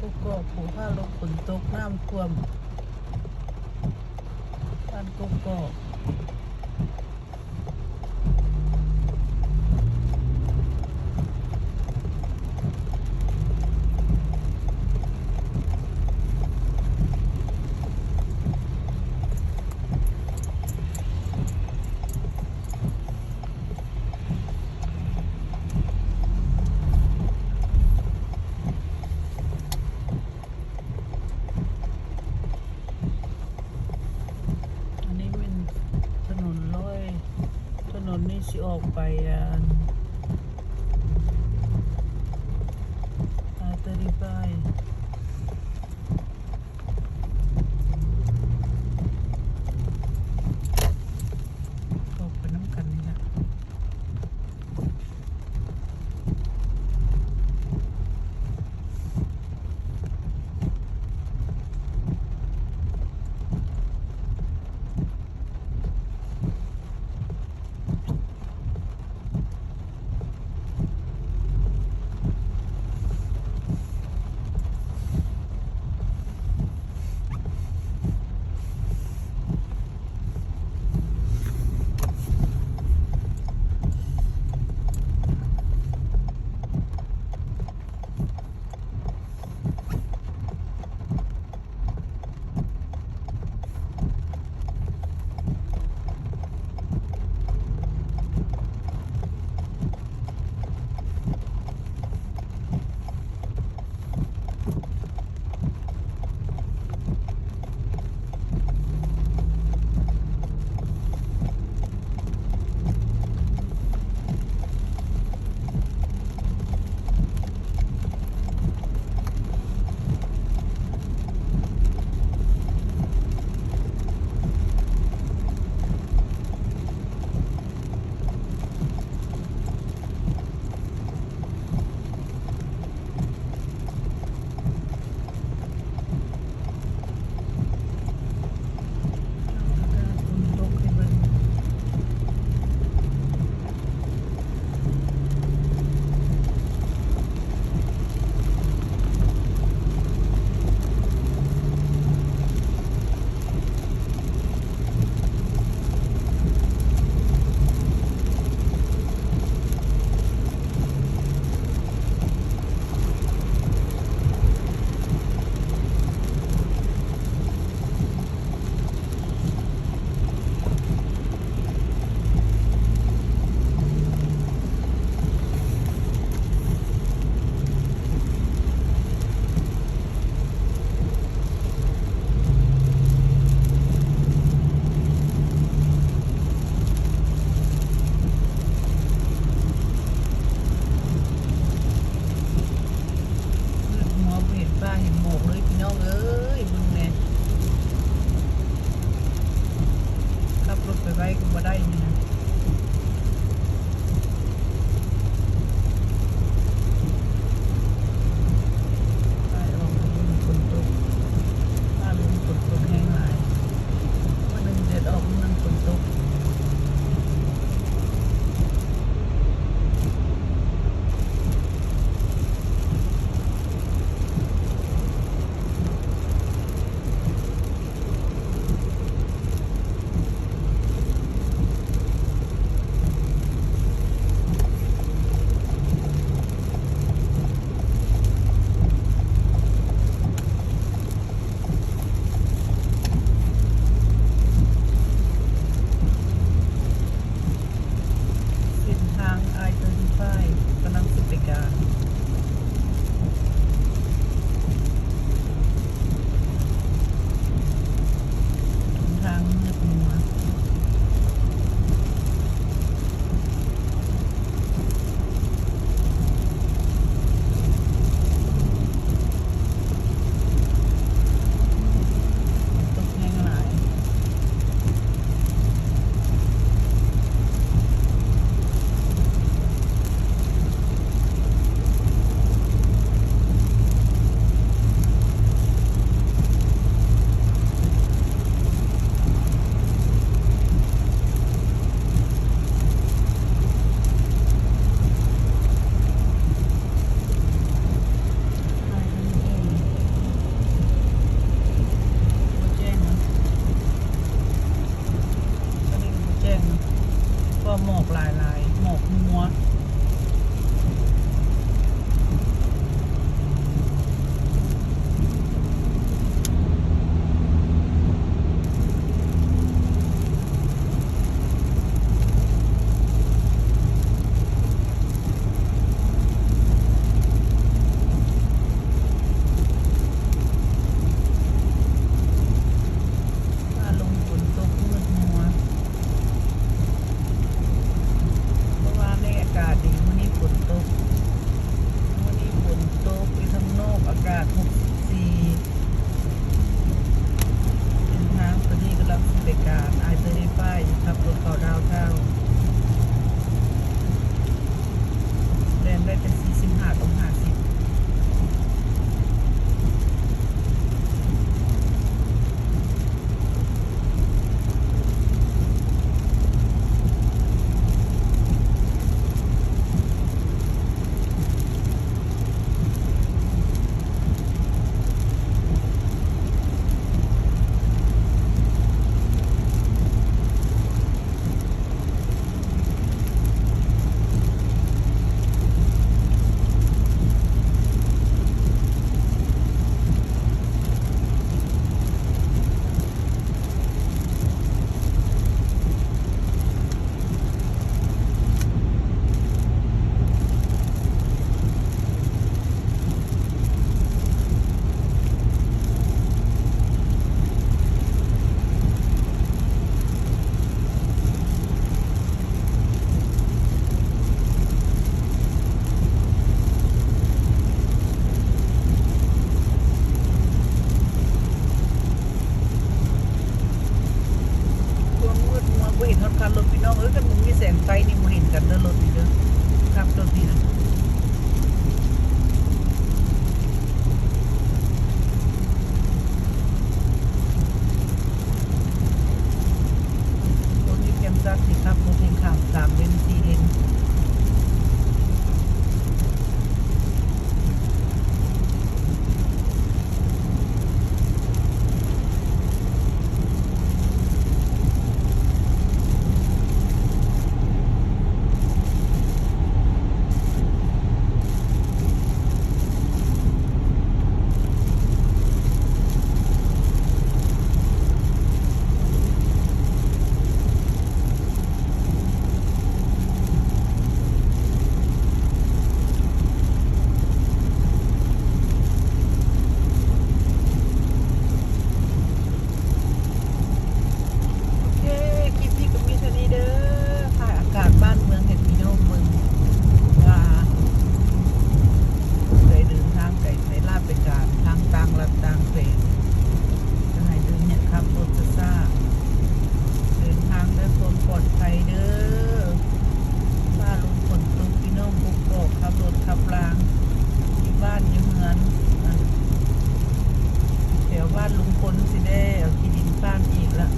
ກກອກ ຜູ້ພາລົງຝົນຕົກ ນ້ຳຖ້ວມບ້ານກກອກ. ອັນນີ້ແມ່ນຖະໜົນຮ້ອຍ ຖະໜົນນີ້ຊິອອກໄປ ອາ ອາເຕີຣີບາຍ ອອກໄປນຳກັນນີ້ລະ. ເ ນີ້ນະ ຄົນຢູ່ແຄມສັດນີ້ຂັບລົດແຮ່ງຂ້າມສາມເລນ ສີ່ເລນ. ໂອເຄ ຄລິບນີ້ກໍມີເທົ່ານີ້ເດີ ຖ່າຍອາກາດບ້ານເມືອງໃຫ້ພີ່ນ້ອງເບິ່ງວ່າ ຜູ້ໃດເດີນທາງໄກ ໃຊ້ລາຊະການທາງຕ່າງລັດຕ່າງແຂວງ ກໍໃຫ້ເດີນ ຂັບລົດຊ້າໆ ເດີນທາງດ້ວຍຄວາມປອດໄພເດີ. ຟ້າລົມຝົນຕົກ ພີ່ນ້ອງກົກກອກ ຂັບລົດຂັບລາ ຢູ່ບ້ານຢູ່ເຮືອນ ອັນ ແຖວບ້ານລຸງພົນຊິໄດ້ເອົາທີ່ດິນບ້ານອີກລະ.